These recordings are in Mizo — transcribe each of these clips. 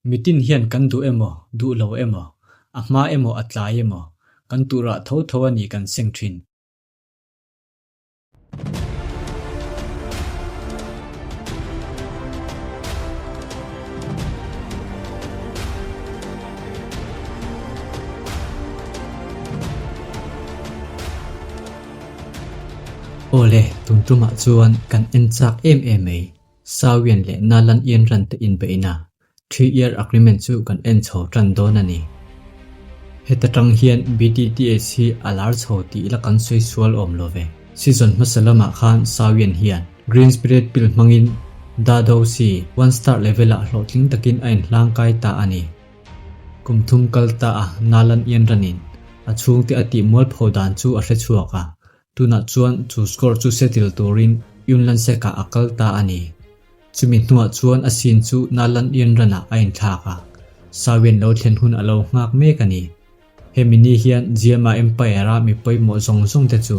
Mitin hian kan duh emaw, duh lo emaw, a hma emaw a tlai emaw, kan tuhrah tho tho a ni kan seng thin. Awle, tun tumah chuan kan en chak em em mai. Sawian leh Nalan Ianran te inbeihna Three-year agreement chu kan en chho tan dawn a ni. Heta tang hian BTTS hi a lar chho tih ila kan sawi sual awm lo ve. Season hmasa lamah khan Sawian hian Green Spirit Pill hmangin Da Do Si one star level-ah hlawhtling takin a inhlangkai ta a ni. Kum thum kal ta a Nalan Ianranin a chhungte a tih mualpho dan chu a hre chhuak a, Tunah chuan chu score chu settle turin Yunlansek-ah a kal ta a ni. Chumi hnuah chuan a scene chu Nalan Ianran-ah a inthlak a, Sawian lo thlen hun a lo nghak mek a ni. Hemi ni hian Jiama Empire-a mi pawimawh zawng zawng te chu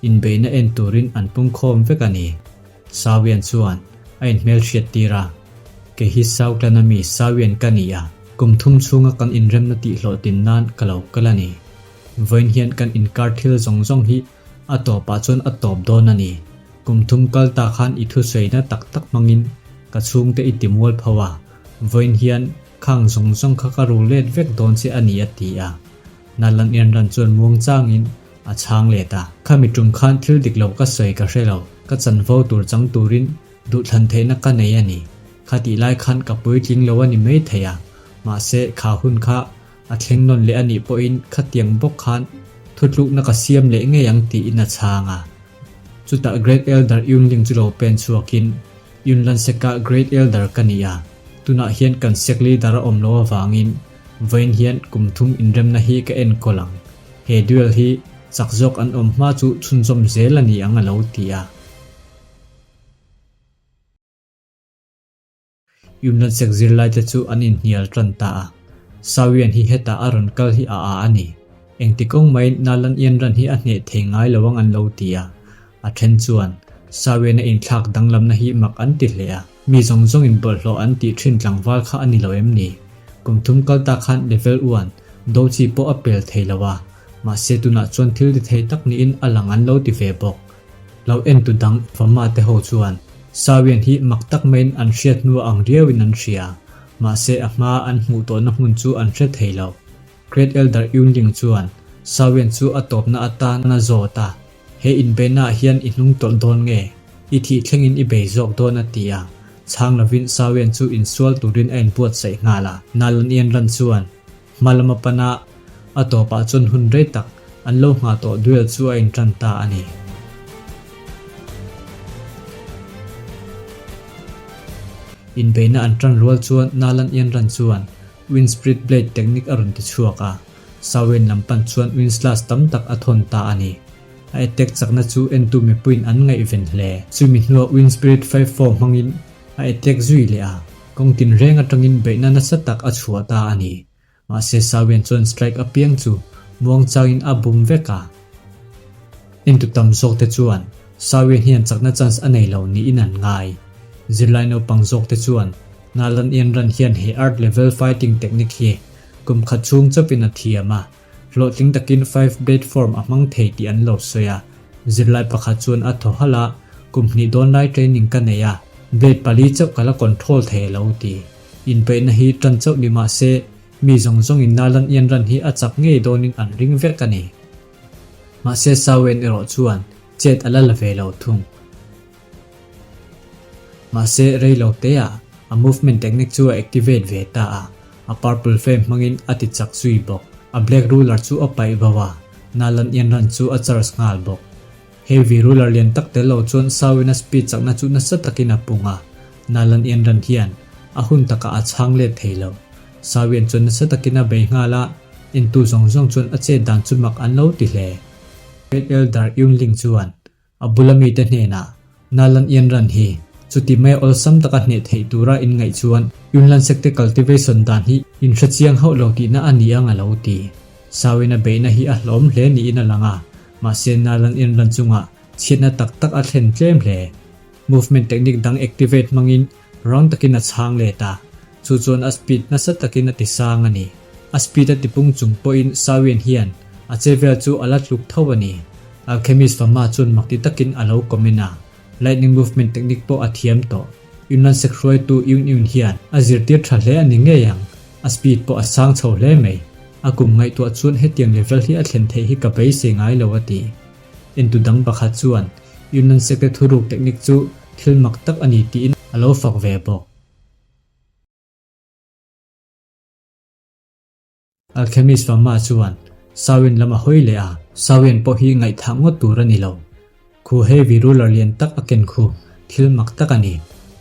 inbeihna en turin an pungkhawm vek a ni. Sawian chuan a inhmelhriat tir a, Kei hi Southland-a mi Sawian ka ni a, kum thum chhunga kan inremna tihhlawhtlin nan ka lo kal a ni. Vawiin hian kan inkar thil zawng zawng hi a tawpah chuan a tawp dawn a ni. Kum thum kal ta khan i thusawiina tak tak hmangin ka chhungte i ti mual pho a, vawiin hian khang zawng zawng kha ka ru let vek dawn che a ni a ti a. Nalan Ianran chuan muang changin a chhang let a. Khami tum khan thil dik lo ka sawi ka hre lo, ka chanvo tur chang turin duhthlan theihna ka nei a ni. Khatih lai khan ka puitling lo a ni maithei a, mahse kha hun kha A thleng nawn leh a nih pawhin khatiang bawk khan thutlukna ka siam leh ngei ang tiin a chhang a. Chutah Great Elder Yunling chu lo pen chhuakin, Yunlan Sek-a Great Elder ka ni a, tunah hian kan sek leader a awm lo avangin vawiin hian kum thum inremna hi ka enkawl ang. He duel hi chak zawk an awm hma chu chhunzawm zel a ni ang a lo ti a. Yunlansek zirlaite chu an inhnial tan ta a. Sawian hi hetah a rawn kal hi a a a ni. Engti kawng maiin Nalan Ianran hi a hneh thei ngai lo ang an lo ti a. A then chuan Sawian a inthlak danglamna hi mak an ti hle a. Mi zawng zawngin bawlhhlawh an tih thin tlangval kha a ni lo em ni? Kum thum kal ta khan level one do chi pawh a pel thei lo a. Mahse tunah chuan thil ti thei tak niin a lang an lo ti ve bawk. Lo entu dang Fama te ho chuan Sawian hi mak tak maiin an hriat hnu ang riauin an hria. Mahse a hma an hmuh tawhna hmun chu an hre thei lo. Great Elder Yunling chuan Sawian chu a tawpna atan a zawt a, He inbeihnaah hian i hnung tawlh dawn nge? I thih thlengin i bei zawk dawn a ti a. Chhang lovin Sawian chu insual turin a inbuatsaih nghal a. Nalan Ianran chuan Hma lama pana a tawpah chuan hun rei tak an lo nghah tawh duel chu a intan ta a ni. Inbeihna an tan rual chuan Nalan Ianran chuan Wind Spirit Blade technique a rawn ti chhuak a, Sawen lam pan chuan Wind Slash tam tak a thawn ta a ni. A attack chakna chu entu mipuiin an ngaihven hle. Chumi hnuah Wind Spirit 5-4 hmangin A attack zui leh a, kawng tinreng atangin beihna nasa tak a chhuah ta a ni. Mahse Sawian chuan strike apiang chu muangchangin a bum vek a. Entu tam zawk te chuan Sawian hian chakna chance a nei lo niin an ngai. Zirlai naupang zawk te chuan Nalan Ianran hian he art level fighting technique hi kum khat chhung chawpin a thiam a, hlawhtling takin five blade form a hmang thei tih an lo sawi a. Zirlai pakhat chuan a thaw halh a, Kum hnih dawn lai training ka nei a, blade pali chauh ka la control thei a lo ti. Inpeihna hi tan chauh ni mah se, mi zawng zawngin Nalan Ianran hi a chak ngei dawnin an ring vek a ni. Mahse Sawen erawh chuan chet a la la ve lo thung. Mahse rei lo te ah a movement technique chu a activate ve ta a, a purple flame hmangin a ti chak zui bawk. A black ruler chu a paih bo a, Nalan Ianran chu a charge nghal bawk. Heavy ruler lian tak tel lo chuan Sawina speed chakna chu nasa takin a pung a, Nalan Ianran hian a hun takah a chhang let thei lo. Sawian chuan nasa takin a bei nghal a, entu zawng zawng chuan a chet dan chu mak an lo ti hle. Great Elder Yunling chuan A bula mite hnenah, Nalan Ianran hi chuti mai awlsam taka hneh theih tura in ngaih chuan Yunlan Sekte cultivation dan hi in hre chiang hauh lo tihna a ni ang a lo ti. Sawina beihna hi a hlawm hle niin a lang a, mahse Nalan Ianran chungah chhiatna tak tak a thlen tlem hle. Movement technique dang activate hmangin rang takin a chhang let a. Chu chuan a speed nasa takin a ti sang a ni. A speed a tipung chung pawhin Sawien hian a che vel chu a la tluk tho a ni. Alchemist Fama chuan makti takin a lo comment a, Lightning movement technique pawh a thiam tawh. Yunnan sek hruaitu Yun Yun hian a zirtir tha hle a ni ngei ang. A speed pawh a sang chho hle mai. A kum ngaihtuah chuan hetiang level hi a thlen theih hi ka beisei ngai lo a ti. Entu dang pakhat chuan Yunnan sek te thuruk technique chu thil mak tak a ni tiin a lo fak ve bawk. Alchemist Fama chuan Sawin lam a hawi leh a, Sawin pawh hi ngaihthah ngawt tur a ni lo. Khu heavy ruler lian tak a ken khu thil mak tak a ni.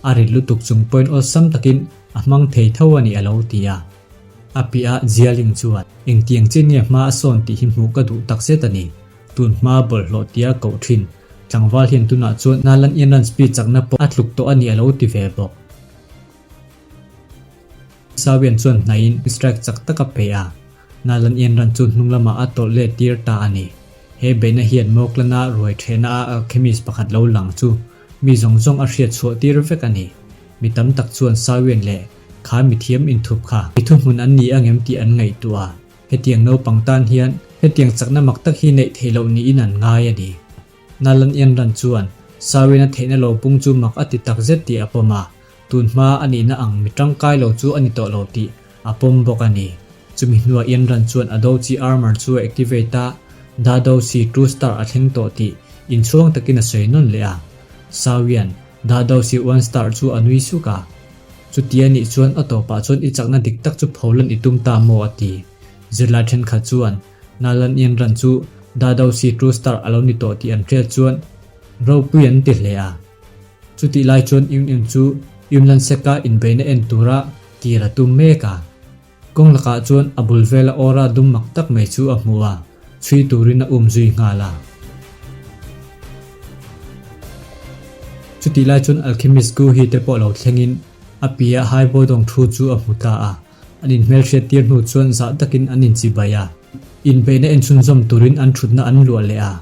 A rit lutuk chung pawhin awlsam takin a hmang thei tho a ni a lo ti a. A piah Jialing chuan engtiang chin nge hma a sawn tih hi hmuh ka duh takzet a ni. Tun hma bawlhhlawh tia koh thin tlangval hian tunah chuan Nalan Ianran speed chakna pawh a tluk tawh a ni a lo ti ve bawk. Sawian chuan hnaihin strike chak tak a pe a, Nalan Ianran chu hnung lamah a tawlh let tir ta a ni. He beihna hian Mawklana ruai thehna a alchemist pakhat lo lang chu mi zawng zawng a hriat chhuah tir vek a ni. Mi tam tak chuan Sawian leh kha mithiam inthup kha mi thuhmun an ni angem tih an ngaihtuah a, hetiang naupang tan hian hetiang chakna mak tak hi neih theih loh niin an ngai a ni. Nalan Ianran chuan Sawian a theihna lo pung chu mak a ti takzet tih a pawm a, Tun hma a nihna ang mi tangkai lo chu a ni tawh lo tih a pawm bawk a ni. Chumi hnuah Yanran chuan a Dochi Armor chu a activate a, Da Dochi Two Star a thleng tawh tih inchhuang takin a sawi nawn leh a. Sawian, Da Dochi One Star chu a nui suk a. Chuti a nih chuan a tawpah chuan i chakna dik tak chu pholan i tum ta maw a ti. Zirlai thenkhat chuan Nalan Yanran chu Da Dochi Two Star a lo ni tawh tih an hriat chuan ropui an ti hle a. Chutih lai chuan Yun chu Yunlan Sek-a inbeihna en tura kir a tum mek a. Kawng lakah chuan a bul vela aura dum mak tak mai chu a hmu a, chhui turin a um zui nghal a. Chutih lai chuan Alchemist Gu Hi te pawh lo thlengin a piah Hai Bodong thu chu a hmu ta a. An inhmelhriat tir hnu chuan zah takin an inchibai a, inbeihna en chhunzawm turin an thutna an luah leh a.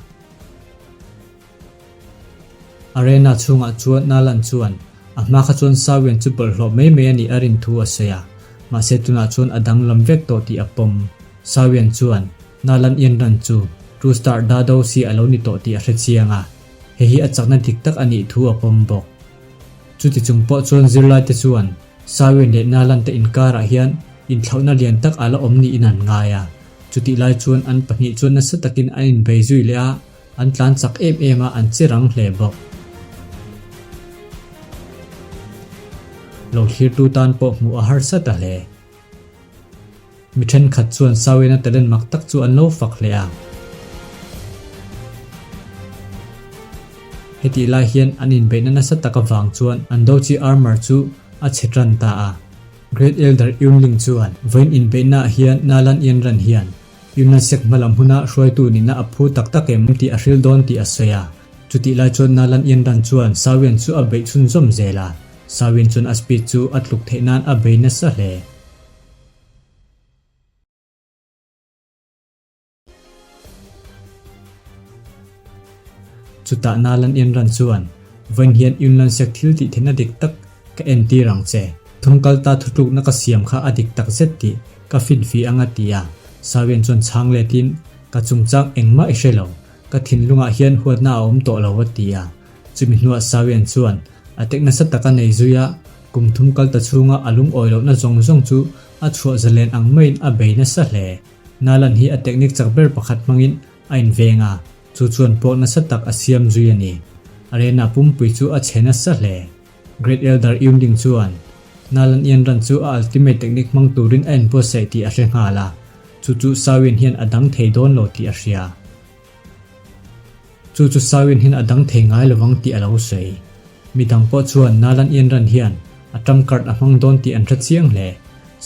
Arena chhungah chuan Nalan chuan a hma kha chuan Sawian chu bawlhhlawh mai mai a nih a rin thu a sawi a, mahse tunah chuan a danglam vek tawh tih a pawm. Sawian chuan Nalan Ianran chu True Star Dado si a lo ni tawh tih a hre chiang a, hei hi a chakna dik tak a nih thu a pawm bawk. Chuti chung pawh chuan zirlaite chuan Sawian leh Nalan te inkarah hian inthlauhna lian tak a la awm niin an ngai a, chutih lai chuan an pahnih chuan nasa takin an inbei zui leh a, An tlan chak em em a, an che rang hle bawk. Lo thlirtu tan pawh hmuh a harsa ta hle. Mi thenkhat chuan Sawina talent mak tak chu an lo fak hle a. Hetih lai hian an inbeihna nasa tak avang chuan an Dochi armor chu a chhe tan ta a. Great Elder Yunling chuan vawiin inbeihnaah hian Nalan Yanran hian UNICEF hmalam huna hruaitu nihna a phu tak tak em tih a hril dawn tih a sawi a. Chutih lai chuan Nalan Ianran chuan Sawian chu a beih chhunzawm zel a. Sawian chuan a speed chu a tluk theih nan a bei nasa hle. Chutah Nalan Ianran chuan, Vawiin hian UNICEF thil tih theihna dik tak ka entir ang che. Thum kal ta thutlukna ka siam kha a dik tak zet tih ka finfih ang a ti a. Sawian chuan chhang letin, Ka chungchang engmah i hre lo, ka thinlungah hian huatna a awm tawh lo a ti a. Chumi hnuah Sawian chuan a tek nasa tak a nei zui a, kum thum kal ta chhunga a lungawi lohna zawng zawng chu a chhuah zalen ang maiin a bei nasa hle. Nalan hi a technique chak ber pakhat hmangin a inveng a, chu chuan pawh nasa tak a siam zui a ni. Arena pumpui chu a chhe nasa hle. Great Elder Yunling chuan Nalan Yanran chu a ultimate technique hmang turin a inbuatsaih tih a hre nghal a, chu chu Sawin hian a dang thei dawn lo tih a hria. Chu chu Sawin hian a dang thei ngai lovang tih a lo sawi. Mi dang pawh chuan Nalan Yanran hian a trump card a hmang dawn tih an hre chiang hle.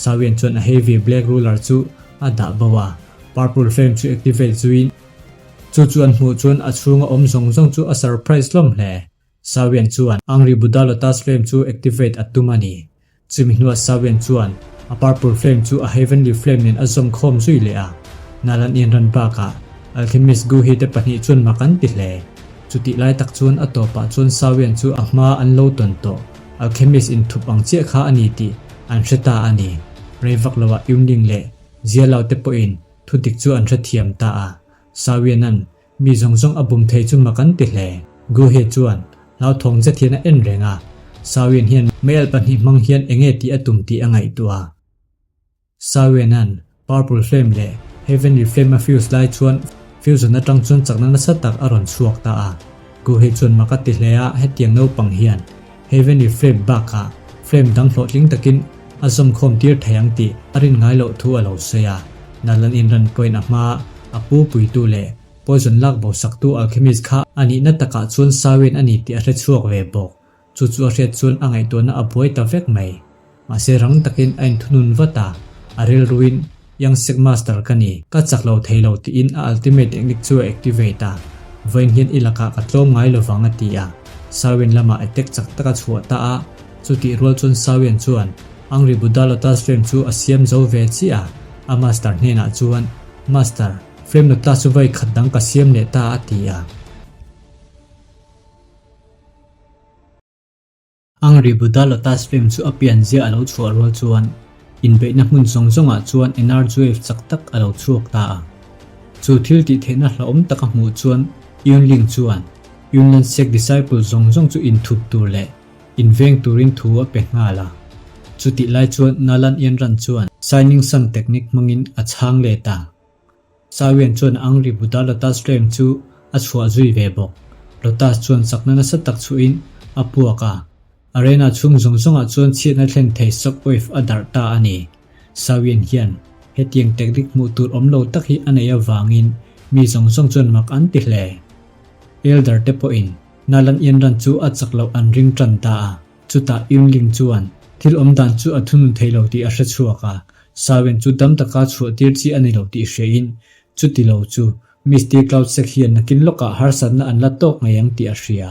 Sawin chuan a heavy black ruler chu a dah bo a, purple flame chu activate zuiin chu chu an hmuh chuan a chhunga awm zawng zawng chu a surprise hlawm hle. Sawian chuan Angry Buddha Lotus Flame chu activate a tum a ni. Chumi hnuah Sawian chuan a Purple Flame chu a Heavenly Flame nen a zawm khawm zui leh a. Nalan Ianran bakah Alchemist Guhi te pahnih chuan mak an ti hle. Chutih lai tak chuan a tawpah chuan Sawian chu a hma an lo tawn tawh. Alchemist inthup ang chiah kha a ni tih. an hre ta a ni. Rei vak loah Yunling leh Zialau te pawhin thudik chu an hrethiam ta a. Sawianan mi zawng zawng a bum thei chu mak an ti hle. Guhe chuan hlauthawng zet hian a en reng a. Sawian hian meialh pahnih hmang hian enge tih a tum tih a ngaihtuah a. Sawianan Purple Flame leh Heavenly Flame a fuse lai chuan fusion atang chuan chakna nasa tak a rawn chhuak ta a. Guhe chuan mak a ti hle a, hetiang naupang hian Heavenly Flame bakah flame dang hlawhtling takin a zawmkhawm tir thei ang tih a rin ngai loh thu a lo sawi a. Nalan inran pawhin a hma a pu puitu leh poison lak bo saktu alchemist kha a nihna takah chuan Sawian a ni tih a hre chhuak ve bawk. Chu chu a hriat chuan a ngaihtuahna a buai ta vek mai. Mahse rang takin a inthunun vat a, a rilruin, Young Sect Master ka ni, ka chak lo thei lo tiin a ultimate technique chu a activate a, vawiin hian i lakah ka tlawm ngai lovang a ti a. Sawin lamah attack chak tak a chhuah ta a, chutih rual chuan Sawin chuan Angry Buddha Lotus Flame chu a siam zo ve chiah a, a master hnenah chuan, Master, Flame Lotus chu vawi khat dang ka siam leh ta a ti a. Angry Buddha Lotus Flame chu a pian zia a lo chhuah rual chuan inbeihna hmun zawng zawngah chuan energy wave chak tak a lo chhuak ta a. Chu thil tih theihna hlauhawm tak a hmuh chuan Yunling chuan Yunnan Sect disciple zawng zawng chu inthup tur leh inveng turin thu a pe nghal a. Chutih lai chuan Nalan Yanran chuan Shining Sun technique hmangin a chhang let a. Sawian chuan Angry Buddha Lotus Flame chu a chhuah zui ve bawk. Lotus chuan chakna nasa tak chhuhin a puak a, arena chhung zawng zawngah chuan chhiatna thlen thei shock wave a darh ta a ni. Sawian hian hetiang technique hmuh tur awm lo tak hi a neih avangin mi zawng zawng chuan mak an ti hle. Elder te pawhin Nalan Ianran chu a chak loh an ring tan ta a. Chutah Yunling chuan thil awm dan chu a thunun thei lo tih a hre chhuak a, Sawen chu dam taka chhuah tir chi a ni lo tih hriain chuti lo chu Misty Cloud Sek hian nakin lawkah harsatna an la tawk ngei ang tih a hria.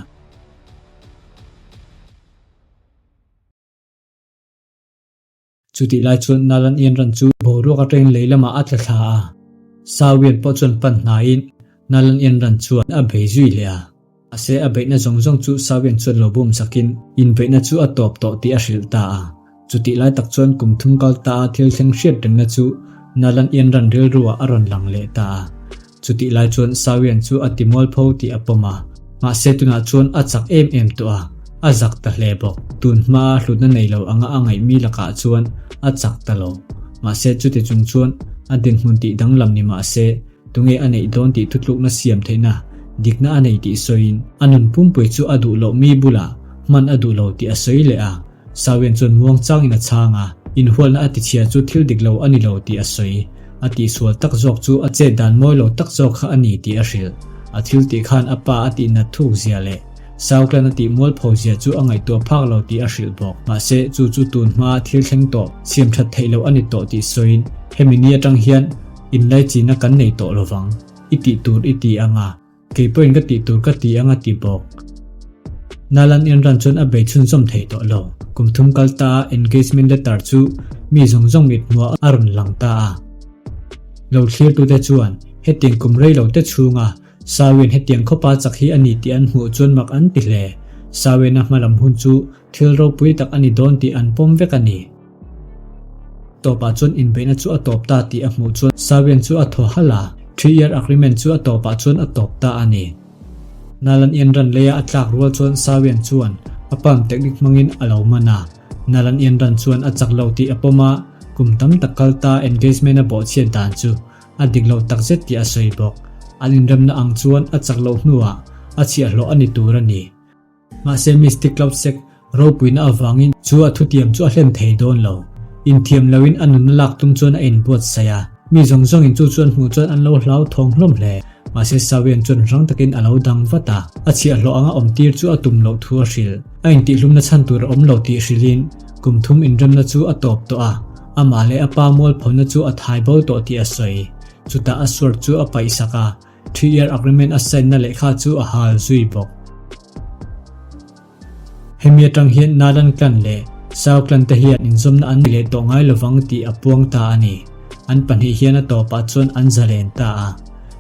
Chutih lai chuan Nalan Ianran chu boruak atangin lei lamah a tla thla a, Sawian pawh chuan pan hnaiin Nalan Ianran chuan a bei zui leh a. Mahse a beihna zawng zawng chu Sawian chuan lo bum sakin inbeihna chu a tawp tawh tih a hrilh ta a. Chutih lai tak chuan kum thum kal ta a thil thleng hriat rengna chu Nalan Ianran rilruah a rawn lang leh ta a. Chutih lai chuan Sawian chu a ti mualpho tih a pawm a, mahse tunah chuan a chak em em tawh a, a zak ta hle bawk. Tun hmaa hlutna nei lo anga a ngaih mi lakah chuan a chak ta lo. Mahse chuti chung chuan a dinhmun tih danglam ni mahse tunge a neih dawn tih thutlukna siam theihna dikna a nei tih sawiin a nun pumpui chu a duh loh mi bulah hman a duh lo tih a sawi leh a. Sawian chuan muang changin a chhang a, inhualna a tichhia chu thil dik lo a ni lo tih a sawi. A tihsual tak zawk chu a chet dan mawi lo tak zawk kha a ni tih a hrilh. A thil tih khan a pa a tihnat thuk zia leh Sauklan a tih mualpho zia chu a ngaihtuah phak lo tih a hrilh bawk. Mahse, chu chu tun hmaa thil thleng tawh, siam that theih loh a ni tawh tih sawiin, Hemi ni atang hian inlaichina kan nei tawh lovang. I tih tur i ti anga. Kei pawhin ka tih tur ka ti ang a ti bawk. Nalan Inran chuan a bei chhunzawm thei tawh lo. Kum thum kal ta a engagement letter chu mi zawng zawng mit hmuah a rawn lang ta a. Lo thlirtute chuan hetiang kum rei lo te chhunga Sawin hetiang khawpa chak hi a ni tih an hmuh chuan mak an ti hle. Sawina hmalam hun chu thil ropui tak a ni dawn tih an pawm vek a ni. Tawpah chuan inbeihna chu a tawp ta tih a hmuh chuan Sawian chu a thaw halh a, three-year agreement chu a tawpah chuan a tawp ta a ni. Nalan Ianran leia a tlak rual chuan Sawian chuan a palm technique hmangin a lo man a. Nalan Ianran chuan a chak lo tih a pawm a, kum tam tak kal ta engagement a bawhchhiat dan chu a dik lo takzet tih a sawi bawk. An inremna ang chuan a chak loh hnuah a chhiahhlawh a ni tur a ni. Mahse Mystic Cloud Sect ropuina avangin chu a thutiam chu a hlen thei dawn lo. Inthiam loin a nunna lak tum chuan a inbuatsaih a, mi zawng zawngin chu chu an hmuh chuan an lo hlau thawng hlawm hle. Mahse Sawian chuan rang takin a lo dang vat a, a chhiahhlawh anga awmtir chu a tum loh thu a hrilh. A intihlumna chhan tur a awm lo tih hrilhin kum thum inremna chu a tawp tawh a, amah leh a pa mualphona chu a thai bo tawh tih a sawi. Chutah a sword chu a paihsak a. Three-year agreement a sign-na lehkha chu a hal zui bawk. Hemi atang hian Nalan Clan leh Sao Clan te hian inzawmna an nei leh tawh ngai lovang tih a puang ta a ni. An pahnih hian a tawpah chuan an zalen ta a.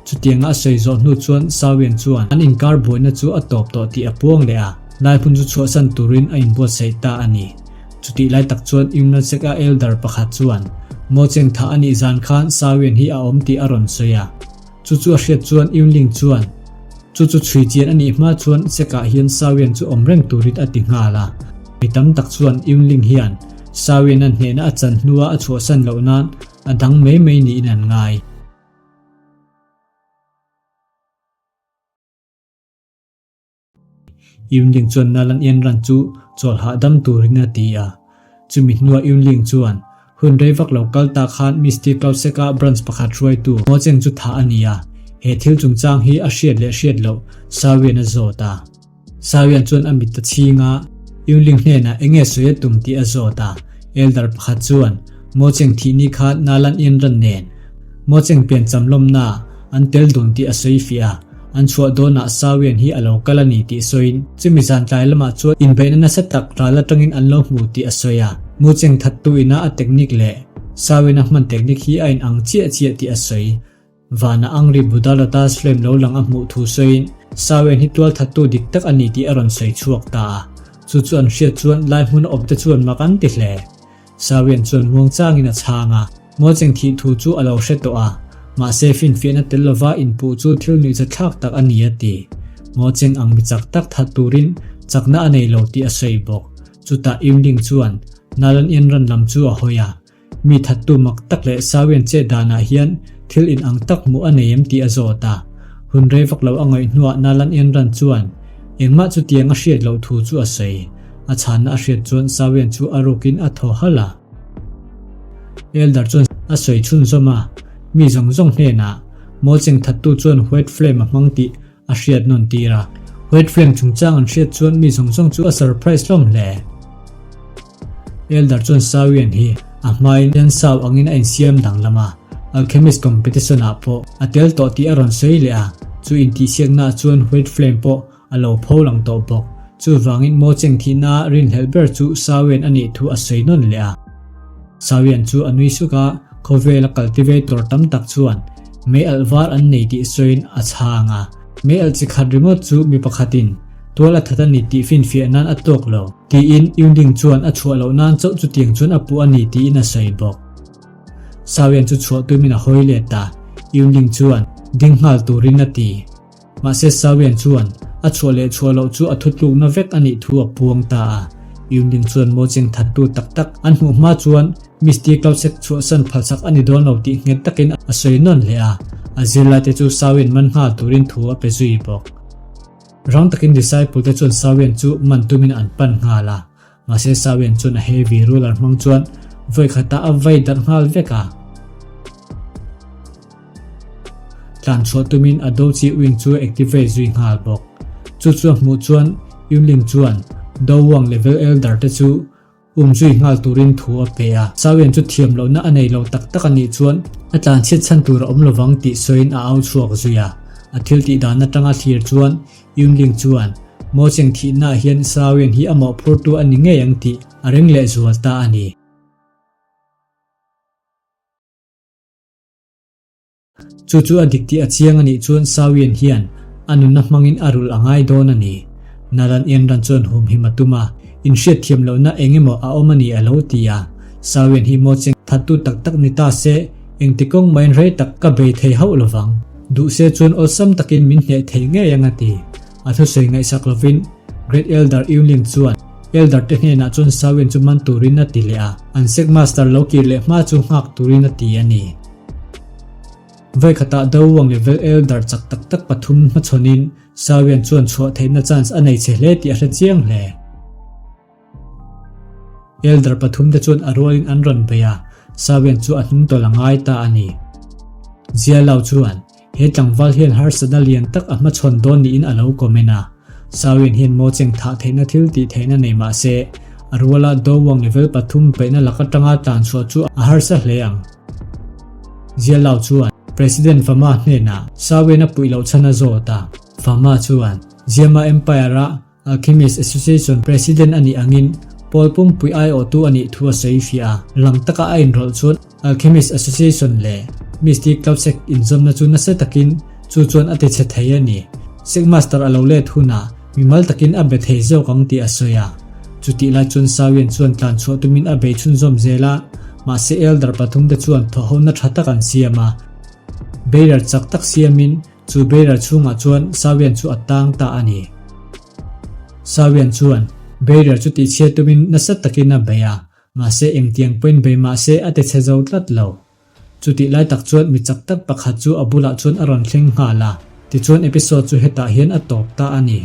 Chutianga a sawi zawh hnu chuan Sawian chuan an inkar buaina chu a tawp tawh tih a puang leh a, lai hmun chu chhuahsan turin a inbuatsaih ta a ni. Chutih lai tak chuan Yunlsek-a elder pakhat chuan Mo Cheng thah a nih zan khan Sawian hi a awm tih a rawn sawi a. Chu chu a hriat chuan Yunling chuan chu chu chhui chian a nih hma chuan Sek-ah hian Sawian chu awm reng turin a ti nghal a. Mi tam tak chuan Yunling hian Sawian-a hnehna a chan hnua a chhuahsan loh nan a dang mai mai niin an ngai. Yunling chuan Nalan Yanran chu chawl hahdam turin a ti a. Chumi hnuah Yunling chuan, Hun rei vak lo kal ta khan Misty Cloud Sek-a branch pakhat hruaitu Mo Cheng chu thah a ni a, he thil chungchang hi a hriat leh hriat loh Sawian a zawt a. Sawian chuan a mit a chhing a, Yunling hnenah eng nge sawi a tum tih a zawt a. Elder pakhat chuan, Mo Cheng thih ni khan Nalan Yanran nen Mo Cheng piancham lawmna an tel dun tih a sawi fiah a. An chhuah dawnah Sawian hi a lo kal a ni tih sawiin chumi zan tlai lamah chuan inbeihna nasa tak ral atangin an lo hmu tih a sawi a. Mu cheng thattu ina a technique leh Sawian a hman technique hi a inang chiah chiah tih a sawi. Vana Angri Buddha Lotus Flame lo lang a hmuh thu sawiin Sawian hi tual thattu dik tak a ni tih a rawn sawi chhuak ta a. Chu chu an hriat chuan lai hmun a awmte chuan mak an ti hle. Sawian chuan muangchangin a chhang a, Mualcheng thih thu chu a lo hre tawh a, mahse finfiahna tel lova inpuh chu thil nuihzathlak tak a ni a ti. Mualcheng ang mi chak tak that turin chakna a nei lo tih a sawi bawk. Chutah Yunling chuan Nalan Yanran lam chu a hawi a, mi thattu mak tak leh Sawian chet danah hian thil inang tak hmuh a nei em tih a zawt a. Hun rei vak lo a ngaih hnuah Nalan Yanran chuan engmah chutiang a hriat loh thu chu a sawi. A chhanna a hriat chuan Sawian chu a rukin a thaw halh a. Elder chuan a sawi chhunzawm a, mi zawng zawng hnenah Mawlcheng thattu chuan White Flame a hmang tih a hriat nawn tir a. White Flame chungchang an hriat chuan mi zawng zawng chu a surprise hlawm hle. Elder chuan Sawian hi a hmain Yan Sao angin a insiam danglam a, Alchemist competition ah pawh a tel tawh tih a rawn sawi leh a, chu intihsiaknaah chuan White Flame pawh A lo pho lang tawh bawk. Chuvangin Mo Cheng thihna rinhlelh ber chu Sawian a nih thu a sawi nawn leh a. Sawian chu a nui suk a, khawvela cultivator tam tak chuan mei alh var an nei tih sawiin a chhang a. Mei alh chi khat ringawt chu mi pakhatin tual a that a ni tih finfiah nan a tawk lo, tiin Yunding chuan a chhuah loh nan chauh chutiang chuan a puh a ni tiin a sawi bawk. Sawian chu chhuah tumin a hawi let a, Yunding chuan ding nghal turin a ti. Mahse Sawian chuan a chhuah leh chhuah loh chu a thutlukna vek a nih thu a puang ta a. Yunling chuan Mo Cheng thattu tak tak an hmuh hma chuan Misty Cloud-sek chhuahsan phalsak a ni dawn lo tih nghet takin a sawi nawn hle a. A zirlaite chu Sawian man nghal turin thu a pe zui bawk. Rang takin disciple te chuan Sawian chu man tumin an pan nghal a. Mahse Sawian chuan a heavy ruler hmang chuan vawi khatah a vai darh nghal vek a. Tlan chhuah tumin a do chi wing chu activate zui nghal bawk. Chu chu a hmuh chuan Yunling chuan Do Wang level elder te chu um zui nghal turin thu a pe a. Sawian chu thiam lohna a nei lo tak tak a nih chuan a tlan chhiat chhan tur a awm lovang tih sawiin a au chhuak zui a. A thil tih dan atanga thlir chuan Yunling chuan Mo Cheng thihnaah hian Sawian hi a mawhphurtu a ni ngei ang tih a ring lehzual ta a ni. Chu chu a dik tih a chiang a nih chuan Sawian hian a nunna hmangin a rulh a ngai dawn a ni. Nalan Ianran chuan humhim a tum a, inhriat thiam lohna eng emaw a awm a ni a lo ti a. Sawian hi maw cheng thattu tak tak ni ta se, engti kawng main rei tak ka bei thei hauh lovang. Duh se chuan awlsam takin min hneh thei ngei ang a ti. A thusawi ngaihsak lovin Great Elder Yunling chuan Elder te hnenah chuan Sawian chu man turin a ti leh a, an Sect Master lo kir leh hma chu nghak turin a ti a ni. Vaikhatah Do Wang level Elder chak tak tak pathum hmachhawnin Sawian chuan chhuah theihna chance a nei chhe hle tih a hre chiang hle. Elder pathumte chuan a rualin an rawn bei a, Sawian chu a hnung tawlh a ngai ta a ni. Zialau chuan he tlangval hian harsatna lian tak a hmachhawn dawn niin a lo comment a. Sawian hian maw cheng thah theihna thil tih theihna nei mah se, a ruala Dowang level pathum peihna lak atanga tlan chhuah chu a harsa hle ang. Zialau chuan President Fama hnenah Sawian a puih loh chhan a zawt a. Fama chuan Ziama Empire-a Alchemist Association President a nih angin pawl pumpui aiawhtu a nih thu a sawi fiah a. Lang taka a inrawlh chuan Alchemist Association leh Mystic Cloud Sect inzawmna chu nasa takin chu chuan a tichhe thei a ni. Sect Master a lo let hunah mimal takin a be thei zawk ang tih a sawi a. Chutih lai chuan Sawian chuan tlan chhuah tumin a bei chhunzawm zel a, mahse Elder pathumte chuan thawhhona tha tak an siam a. Barrier chak tak siamin chu barrier chhungah chuan Sawian chu a tang ta a ni. Sawian chuan barrier chu tihchhiat tumin nasa takin a bei a, mahse engtiang pawhin bei mahse a tichhe zo tlat lo. Chutih lai tak chuan mi chak tak pakhat chu a bulah chuan a rawn thleng nghal a, tichuan episode chu hetah hian a tawp ta a ni.